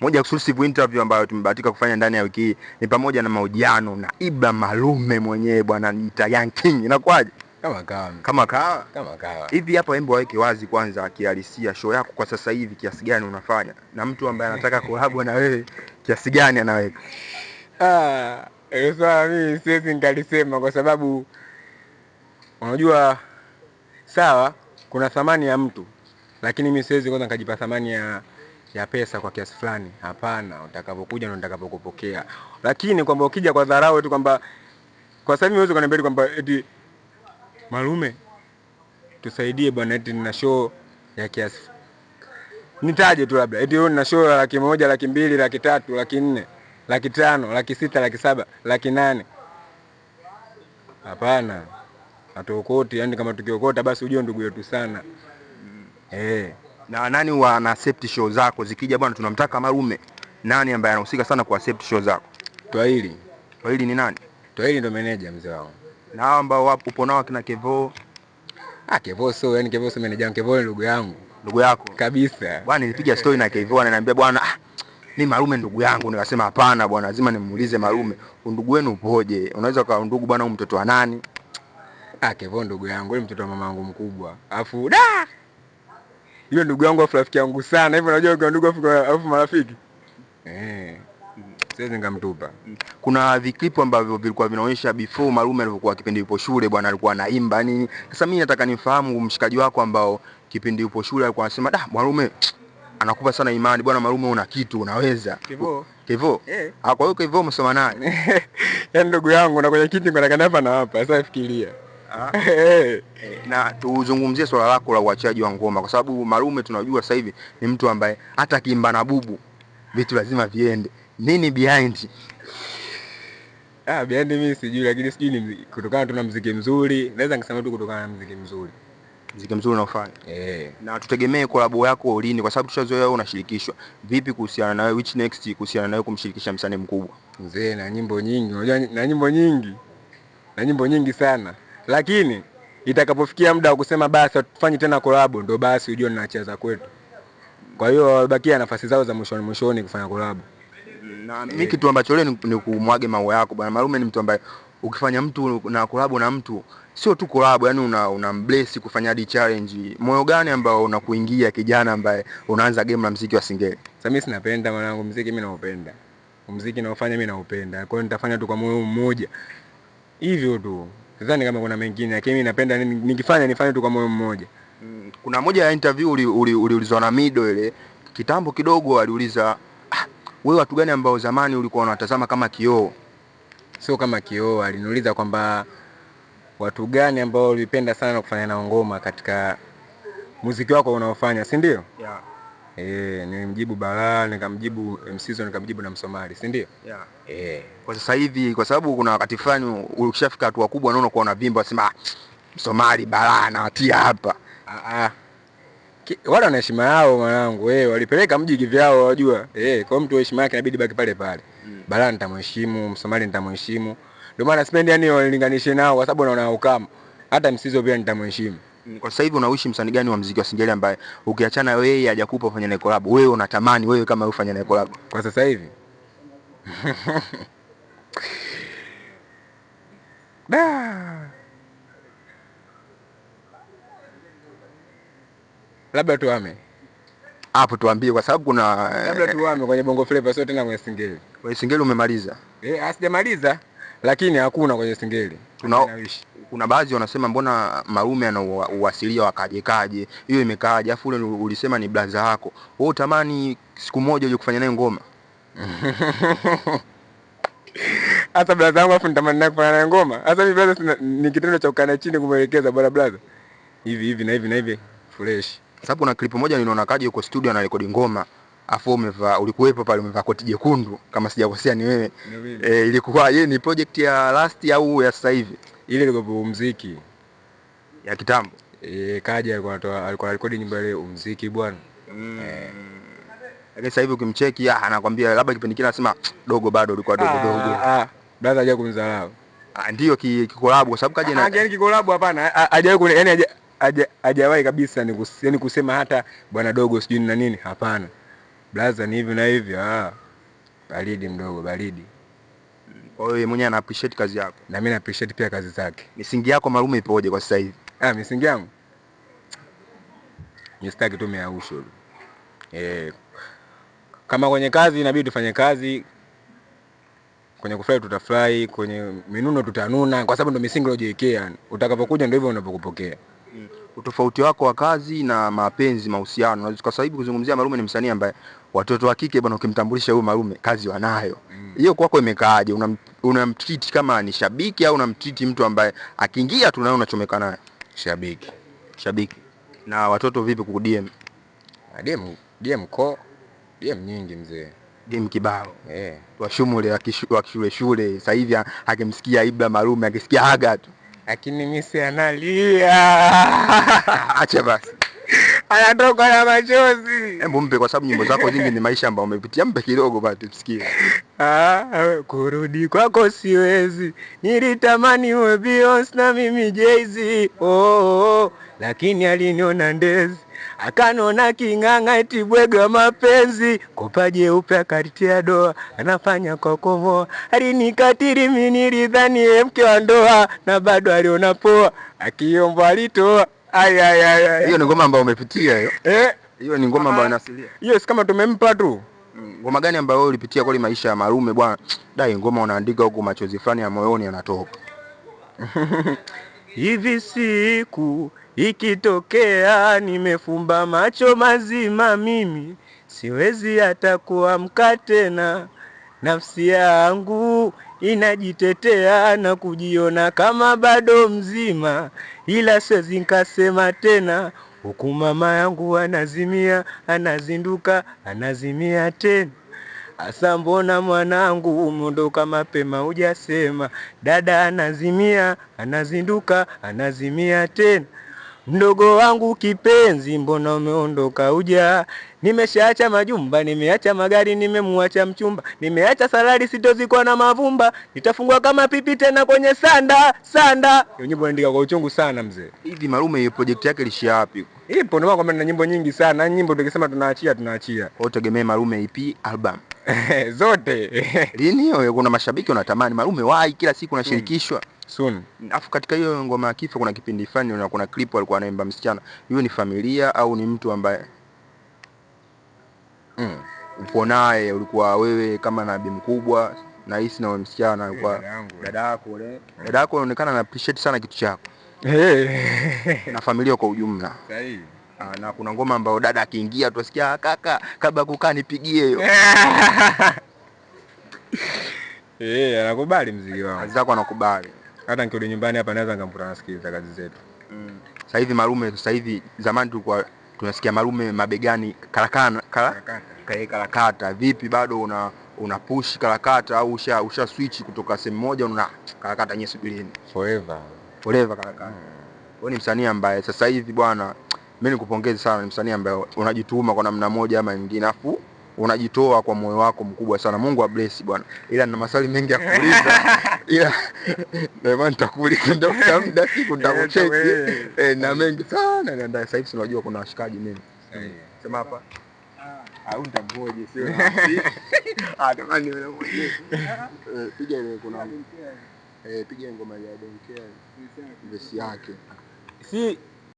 Moja exclusive interview ambayo tumebahatika kufanya ndani ya wiki hii ni pamoja na mahojiano na Ibra Malume mwenyewe bwana, niita Young King. Inakuwaje? Kama kawa. Kama kawa. Kama kawa. Hivi hapa hebu waweke wazi kwanza kihalisia show yako kwa sasa hivi kiasi gani unafanya, na mtu ambaye anataka collab na wewe kiasi gani anaweka? Ah, hilo swala mimi siwezi nikalisema kwa sababu unajua, sawa kuna thamani ya mtu, lakini mimi siwezi kwanza nikajipa thamani ya pesa kwa kiasi fulani. Hapana, utakapokuja ndio nitakapokupokea. Lakini kwamba ukija kwa dharau tu kwamba kwa sababu mimi huwezi kuniambia kwamba eti Malume tusaidie bwana, eti nina show ya kiasi, nitaje tu labda eti nina show ya 100,000, 200,000, 300,000, 400,000, 500,000, 600,000, 700,000, 800,000. Hapana, hatuokoti. Yani kama tukiokota basi ujue ndugu yetu sana. Na nani wana accept show zako zikija bwana tunamtaka Malume, nani ambaye anahusika sana ku accept show zako? Twahili. Twahili ni nani? Twahili ndo manager mzee wangu. Na hao ambao wapo upo nao kina Kevo? Ah, Kevo sio, yani Kevo sio manager wangu, Kevo ni ndugu yangu. Ndugu yako? Kabisa. Bwana nilipiga story na Kevo ananiambia bwana, mimi Malume ndugu yangu. Nikasema hapana bwana, lazima nimuulize Malume, ndugu wenu upoje? Unaweza kuwa ndugu bwana, huyu mtoto wa nani? Ah, Kevo ndugu yangu, yule mtoto wa mama yangu mkubwa. Afu da! Yule ndugu yangu afu rafiki yangu sana. Hivyo unajua ukiwa ndugu afu marafiki. Siwezi nikamtupa. Kuna viklipu ambavyo vilikuwa vinaonyesha before Malume alivyokuwa kipindi yupo shule bwana alikuwa anaimba nini. Sasa mimi nataka nifahamu mshikaji wako ambao kipindi yupo shule alikuwa anasema da Malume anakupa sana imani bwana, Malume una kitu unaweza. Kevo. Kevo? Ah, kwa hiyo Kevo umesoma naye? Yaani ndugu yangu na kwenye kiti ngoja hapa na hapa, sasa fikiria. Na tuzungumzie swala lako la uachaji wa ngoma kwa sababu Malume tunajua sasa hivi ni mtu ambaye hata akiimba na bubu vitu lazima viende. Nini behind? Ah, behind mimi sijui, lakini sijui ni kutokana tu na muziki mzuri. Naweza nikasema tu kutokana na muziki mzuri. Muziki mzuri unaofanya. Na tutegemee collab yako lini kwa sababu tushazoea wewe unashirikishwa. Vipi kuhusiana na wewe, which next kuhusiana na wewe kumshirikisha msanii mkubwa? Mzee na nyimbo nyingi, unajua na nyimbo nyingi. Na nyimbo nyingi sana. Lakini itakapofikia muda wa kusema basi tufanye tena collab ndo basi ujue ninacheza kwetu. Kwa hiyo wabakia nafasi zao za mwishoni mwishoni kufanya collab. Na mimi kitu ambacho leo ni kumwage maua yako bwana Malume ni mtu ambaye ukifanya mtu na collab na mtu sio tu collab, yani una bless kufanya hadi challenge. Moyo gani ambao unakuingia kijana ambaye unaanza game la muziki wa Singeli? Sasa mimi sinapenda mwanangu muziki, mimi naupenda. Muziki naofanya mimi naupenda. Kwa hiyo nitafanya tu kwa moyo mmoja. Hivyo tu. Sidhani kama kuna mengine, lakini mimi napenda nikifanya nifanye tu kwa moyo mmoja. Kuna moja ya interview uliulizwa na Mido ile kitambo kidogo, aliuliza wewe watu gani ambao zamani ulikuwa unatazama kama kioo? Sio kama kioo, aliniuliza kwamba watu gani ambao ulipenda sana kufanya nao ngoma katika muziki wako unaofanya, si ndio? Yeah. Nilimjibu Balaa, nikamjibu MC Zo, nikamjibu na Msomali, si ndio? Yeah. Kwa sasa hivi kwa sababu kuna wakati fulani ukishafika hatua kubwa unaona kwa unavimba unasema Msomali Balaa nawatia hapa. Wale wana heshima yao mwanangu, walipeleka mji kivyao wajua. Kwa mtu heshima yake inabidi baki pale pale. Balaa nitamheshimu, Msomali nitamheshimu. Ndio maana sipendi yani walinganishe nao kwa sababu naona ukama. Hata MC Zo pia nitamheshimu. Kwa sasa hivi unawishi msanii gani wa muziki wa Singeli ambaye ukiachana wewe hajakupa ufanye naye collab, wewe unatamani wewe kama ufanye naye collab? Kwa sasa hivi? Da. Labda tuame. Hapo tuambie kwa sababu kuna labda tuame kwenye Bongo Flava, sio tena kwenye Singeli. Kwenye Singeli umemaliza? Sijamaliza lakini hakuna kwenye Singeli. Kuna baadhi wanasema mbona Malume ana uasilia wa kaje kaje, hiyo imekaaje? Afu ule ulisema ni blaza yako. Wewe utamani siku moja uje kufanya naye ngoma? Hata blaza yangu afu nitamani naye kufanya naye ngoma. Hata mimi blaza ni kitendo cha kukaa chini kumwelekeza bwana blaza hivi hivi na hivi na hivi fresh. Sababu kuna clip moja niliona kaje yuko studio anarekodi ngoma. Afu ulikuwepo pale umevaa koti jekundu kama sijakosea ni wewe. Ilikuwa yeye ni project ya last au ya sasa hivi? Ile ilikuwa muziki ya kitambo. Kaja alikuwa anarekodi nyimbo ile muziki bwana. Lakini sasa hivi ukimcheki anakuambia labda kipindi kile anasema dogo bado ulikuwa dogo dogo. Brother hajawahi kumdharau. Ndio kikolabo kwa sababu kaja na yaani kikolabo hapana, hajawahi yani hajawahi kabisa yani kusema hata bwana dogo sijui na nini, hapana. Blaza ni hivi na hivi. Ah, baridi mdogo, baridi. Kwa hiyo yeye mwenyewe ana appreciate kazi yako. Na mimi na appreciate pia kazi zake. Misingi yako Malume ipoje kwa sasa hivi? Ah, misingi yangu mimi sitaki tu miausho. Kama kwenye kazi inabidi tufanye kazi, kwenye kufly tutafly, kwenye minuno tutanuna, kwa sababu ndo misingi uliojiwekea. Utakapokuja ndio hivyo unavyokupokea. Utofauti wako wa kazi na mapenzi, mahusiano. Kwa sababu kuzungumzia Malume ni msanii ambaye watoto wa kike bwana, ukimtambulisha huyu Malume kazi wanayo. Hiyo kwako imekaaje? Unamtreat kama ni shabiki au unamtreat mtu ambaye akiingia tu naye unachomeka naye? Shabiki. Shabiki. Na watoto vipi ku DM? DM ko DM nyingi mzee. DM kibao. Washumule wa shule shule sasa hivi akimsikia Ibra Malume, akisikia haga tu. Lakini mimi si analia. Acha basi. Anatoka na machozi. Hebu mpe, kwa sababu nyimbo zako nyingi ni maisha ambayo umepitia, mpe kidogo basi tusikie. Kurudi kwako siwezi. Nilitamani uwe Beyonce na mimi Jay-Z. Oh, lakini aliniona ndezi. Akanona king'ang'a eti bwega mapenzi. Kopa jeupe akalitia doa, anafanya kwa komoa. Alinikatili mimi nilidhani yeye mke wa ndoa, na bado aliona poa. Akiomba alitoa. Ai, ai, ai, ai. Hiyo ni ngoma ambayo umepitia hiyo. Hiyo ni ngoma ambayo inasilia. Hiyo si kama tumempa tu. Ngoma gani ambayo wewe ulipitia kweli maisha ya Malume bwana? Dai ngoma unaandika huku machozi fulani ya moyoni yanatoka. Hivi siku ikitokea nimefumba macho mazima mimi siwezi hata kuamka tena. Nafsi yangu inajitetea na kujiona kama bado mzima, ila siwezi nikasema tena. Huku mama yangu anazimia, anazinduka, anazimia tena. Asa mbona mwanangu umeondoka mapema hujasema? Dada anazimia, anazinduka, anazimia tena. Mdogo wangu kipenzi, mbona umeondoka huja? Nimeshaacha majumba, nimeacha magari, nimemuacha mchumba, nimeacha salari sitozikwa na mavumba, nitafungwa kama pipi tena kwenye sanda, sanda. Hiyo nyimbo naandika kwa uchungu sana mzee. Hivi Malume hiyo project yake ilishia wapi? Ipo, ndio maana kwamba nina nyimbo nyingi sana. Nyimbo tukisema tunaachia, tunaachia. Kwa hiyo tegemee Malume EP album. Zote. Lini hiyo? Kuna mashabiki wanatamani Malume wahi, kila siku unashirikishwa. Soon. Alafu katika hiyo ngoma ya kifo kuna kipindi fulani na kuna clip alikuwa anaimba msichana. Hiyo ni familia au ni mtu ambaye upo naye, ulikuwa wewe kama nabii mkubwa na hisi na wewe msichana alikuwa Dada yangu. dada yako ule. Dada yako inaonekana ana appreciate sana kitu chako. Na familia kwa ujumla. Sahihi. Na kuna ngoma ambayo dada akiingia tusikia kaka kabla kukaa nipigie hiyo. Anakubali muziki wangu. Kazi zako anakubali. Hata nikirudi nyumbani hapa naweza nikamkuta anasikiliza kazi zetu. Sasa hivi Malume, sasa hivi zamani tulikuwa tunasikia Malume mabegani karakana, Karakata. karakata. Vipi bado una push karakata au usha switch kutoka sehemu moja una karakata nyinyi subirini? Forever. Forever karakata. Wewe ni msanii ambaye sasa hivi bwana, mimi nikupongeze sana, ni msanii ambaye unajituma kwa namna moja ama nyingine, afu unajitoa kwa moyo wako mkubwa sana. Mungu abless bwana. Ila nina maswali mengi ya kuuliza. Ila ndio nitakuuliza ndio muda siku nitakucheki. Na mengi sana. Na sasa hivi unajua kuna washikaji mimi. Sema hapa. Au nitamhoji sio? Tamani niwe piga ile kuna piga ngoma ya Don't Care. Verse yake. Si